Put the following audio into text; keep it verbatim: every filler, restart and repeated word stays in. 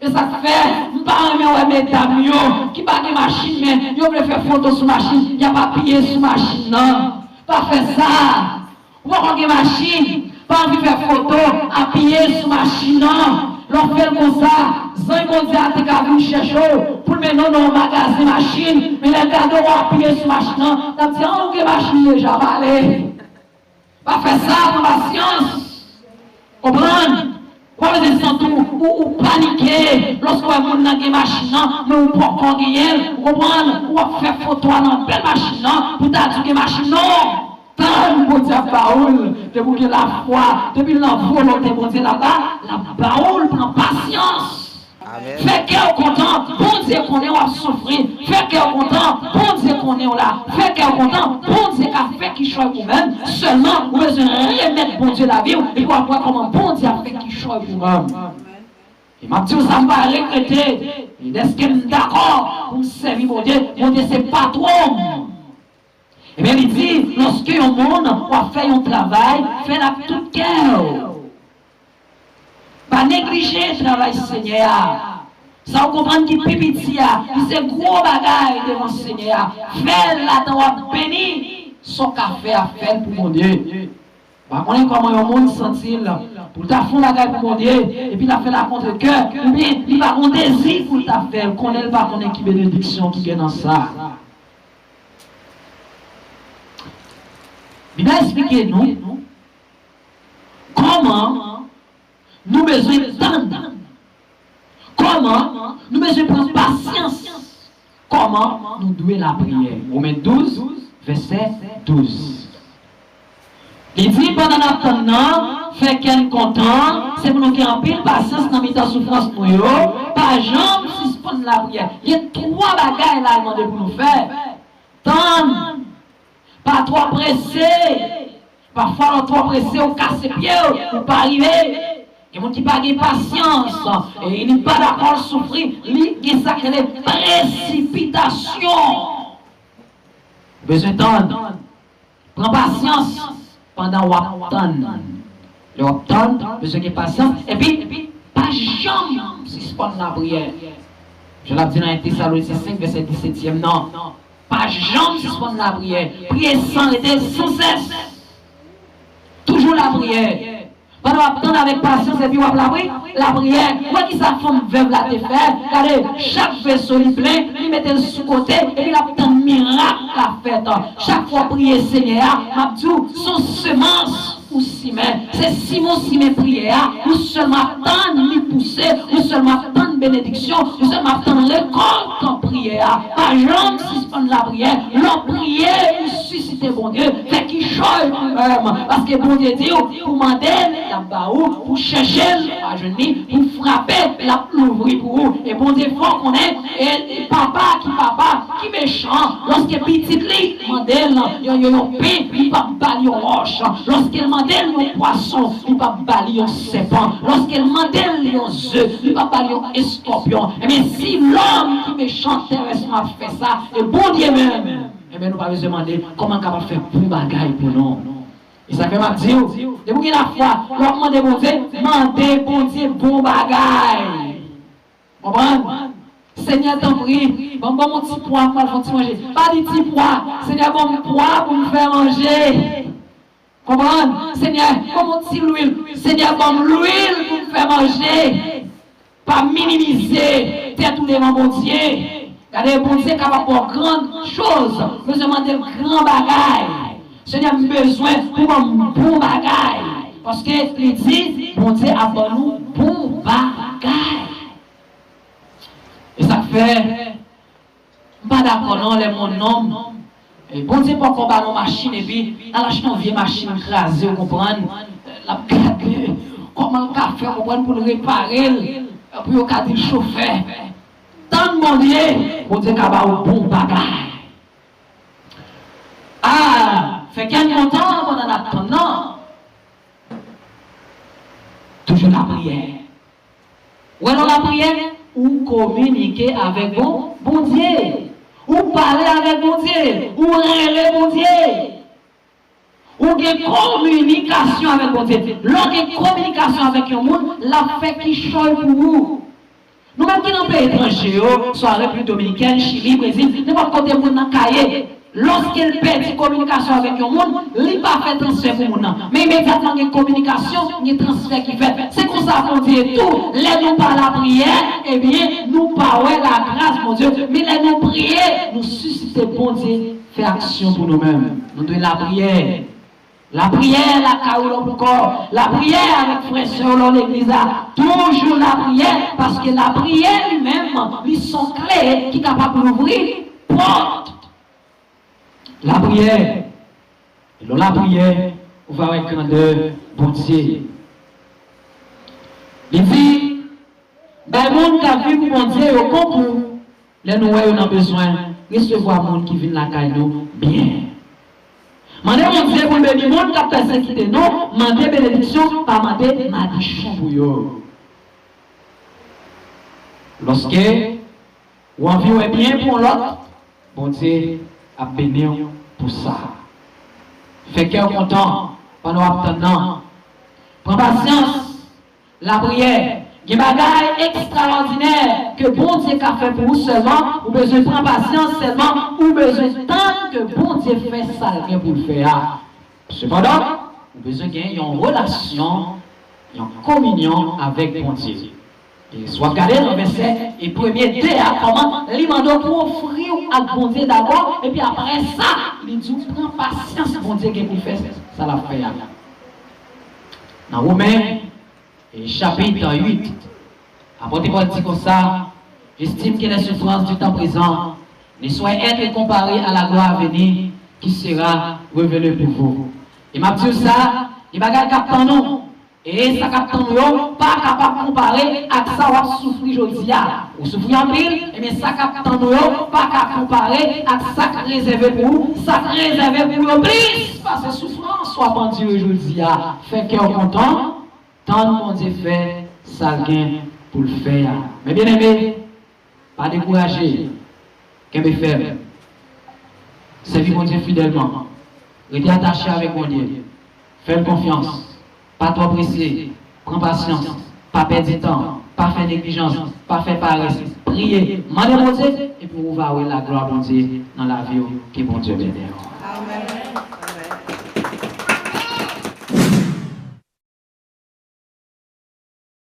Se sa k fè m pa renmen wè medam yo ki pa gen machin, men yo vle fè foto sou machin, y ap apiye sou machin nan. Pa fè sa. Ou poko gen machin, pa anvi fè foto, apiye sou machin nan. Lè w fè l konsa, zanj Bondye a te ka vin chèche w pou l mennen w nan yon magazen machin, men lè l gade w apiye sou machin nan, l ap di, "An, ou gen machin deja, m ale." Pa fè sa, pran pasyans. Konprann? Ou pa bezwen santi w, ou, ou panike lòske w wè moun nan gen machin nan, men ou poko genyen l. Ou konprann? Ou ap fè foto a nan bèl machin nan pou ta di w gen machin. Non! Tann Bondye ap ba ou l. Depi w gen lafwa, depi l nan volonte Bondye, l ap ba, l ap ba ou l. Pran pasyans. Fè kè w kontan, Bondye konnen w ap soufri. Fè kè w kontan, Bondye konnen w la. Fè kè w kontan, Bondye ka fè kichòy pou menm. Sèlman, ou bezwen remèt Bondye lavi w, epi w ap wè kòman Bondye ap fè kichòy pou menm. E m ap di w sa, m pa regrete dèske m dakò pou m sèvi Bondye. Bondye se patwon m. Ebyen, li di, lòske yon moun w ap fè yon travay, fè l ak tout kè w. Pa neglije travay Senyè a. Sa w konprann ki pi piti a, ki se gwo bagay devan Senyè a. Fè l, ladan w ap beni. Sa w ka fè a, fè l pou Bondye. M pa konnen kòman yon moun santi l pou l ta fè yon bagay pou Bondye, epi l ap fè l a kontrekè, oubyen li pa gen dezi pou l ta fè l, konnen l pa konnen ki benediksyon ki gen nan sa. Bib la eksplike nou kòman nou bezwen tann, kòman nou bezwen pran pasyans, kòman nou dwe lapriyè. Women douz, vèsè douz. Li di, pandan n ap tann nan, fè kè n kontan, se pou nou gen anpil pasyans nan mitan soufrans nou yo, pa janm sispann lapriyè. Gen twa bagay la l mande pou nou fè. Tann. Pa twò prese. Pafwa, lè w twò prese, ou kase pye w, ou pa rive. Gen moun ki pa gen pasyans, e li pa dakò l soufri, li gen sa k rele presipitasyon. Bezwen tann. Pran pasyans pandan w ap tann. Lè w ap tann, bezwen gen pasyans. Epi, pa janm sispann lapriyè. Jan l ap di nan en Tesalonisyen senk, vèsè disèt nan. Pa janm sispann lapriyè. Priye san rete, sansès. Toujou lapriyè. Pandan w ap tann avèk pasyans epi w ap lapri, lapriyè. Wè kisa fanm vèv la te fè. Gade, chak veso li plen, li mete l sou kote, epi l ap tann mirak la fèt. Chak fwa w priye Senyè a, m ap di w, se yon semans ou simen. Se simen w simen priyè a, ou sèlman ap tann li pouse, ou sèlman ap tann benediksyon, ou sèlman ap tann rekòt priyè a. Pa janm sispann lapriyè. Lè w priye, ou sisite Bondye. Fè kichòy pou menm. Paske Bondye di w, pou mande l, l ap ba ou, pou chèche l, ou a jwenn li, pou frape, l ap louvri pou ou. E Bondye fè w konnen, e papa ki papa, ki mechan, lòske pitit li mande l yon, yon, yon pen, li p ap ba l yon wòch. Lòske l mande l yon pwason, li p ap ba l yon sèpan. Lòske l mande l yon ze, li p ap ba l yon eskòpyon. Ebyen, si lòm ki mechan tèrèsman ap fè sa, e Bondye menm, ebyen, nou pa bezwen mande kòman l kapab fè bon bagay pou nou. E sa k fè m ap di w, depi w gen lafwa, lè w ap mande Bondye, mande Bondye bon bagay. Konprann? Senyè, tanpri, ban m, ban m yon ti pwa pou m al fè yon ti manje. Pa di ti pwa. Senyè, ban m pwa pou m fè manje. Konprann? Senyè, ban m yon ti lwil. Senyè, ban m lwil pou m fè manje. Pa minimize tèt ou devan Bondye. Gade, Bondye kapab ba w gran choz. Bezwen mande l gran bagay. Senyè, m bezwen pou ban m bon bagay. Paske li di, Bondye ap ban nou bon bagay. E sa k fè, m pa dakò non lè yon nonm, e, Bondye poko ba l yon machin, epi l al achte yon vye machin kraze, w konprann, l ap gade kòman l ka fè, w konprann, pou l repare l, pou yo ka di l chofè. Tann Bondye, Bondye ka ba w bon bagay. A, fè kè n kontan pandan n ap tann nan. Toujou lapriyè. Ou wè nan lapriyè, ou kominike avèk bon, Bondye. Ou pale avèk Bondye. Ou rele Bondye. Ou gen kominikasyon avèk Bondye. Lè w gen kominikasyon avèk yon moun, l ap fè kichòy pou ou. Nou menm ki nan peyi etranje yo, swa Repiblik Dominikèn, Chili, Brezil, nenpòt kote moun nan ka ye, lòske l pèdi kominikasyon avèk yon moun, li pa fè transfè pou moun nan. Men imedyatman gen kominikasyon, gen transfè ki fèt. Se konsa Bondye tou, lè nou pa lapriyè, ebyen, nou pa wè lagras Bondye. Men lè nou priye, nou sisite Bondye fè aksyon pou nou menm. Nou dwe lapriyè. Lapriyè lakay ou lè w poko, lapriyè avèk frè sè w lè w legliz la, toujou lapriyè, paske lapriyè li menm, li se yon kle ki kapab louvri pòt. Lapriyè, e lè w lapriyè, ou va wè grandè Bondye. Li di, bay moun k ap viv pou Bondye yo konkou. Lè nou wè yo nan bezwen, resevwa moun ki vin lakay nou byen. Mande Bondye pou l beni moun k ap pèsekite nou, mande benediksyon, pa mande madichon pou yo. Lòske ou anvi wè byen pou yon lòt, Bondye ap beni w pou sa. Fè kè w kontan pandan w ap tann nan. Pran pasyans. Lapriyè, gen bagay ekstraòdinè ke Bondye ka fè pou ou sèlman, ou bezwen pran pasyans sèlman, ou bezwen tann ke Bondye fè sa l gen pou l fè a. Sepandan, ou bezwen gen yon relasyon, yon kominyon avèk Bondye. E si w ap gade nan vèsè e premye de a, kòman li mande w pou w ofri w ak Bondye dabò, epi apre sa, li di w pran pasyans Bondye gen pou l fè sa l ap fè a. Nan Women, E chapit uit, apot Pòl di konsa, J'estime que les souffrances du temps présent ne sauraient être comparées à la gloire à venir qui sera révélée pour vous. E m ap di w sa, gen bagay k ap tann ou, e sa k ap tann ou yo pa kapab konpare ak sa w ap soufri jodi a. Ou soufri anpil, ebyen sa k ap tann ou yo pa ka konpare ak sa k rezève pou ou, sa k rezève pou ou yo plis pase soufrans w ap andire jodi a. Fè kè w kontan, tann Bondye fè sa l gen pou l fè a. Men byeneme, pa dekouraje. Kenbe fèm. Sèvi Bondye fidèlman. Rete atache avèk Bondye. Fè l konfyans. Pa twò prese. Pran pasyans. Pa pèdi tan. Pa fè neglijans. Pa fè parès. Priye. Mande Bondye. Epi ou va wè laglwa Bondye nan lavi w. Ke Bondye beni w.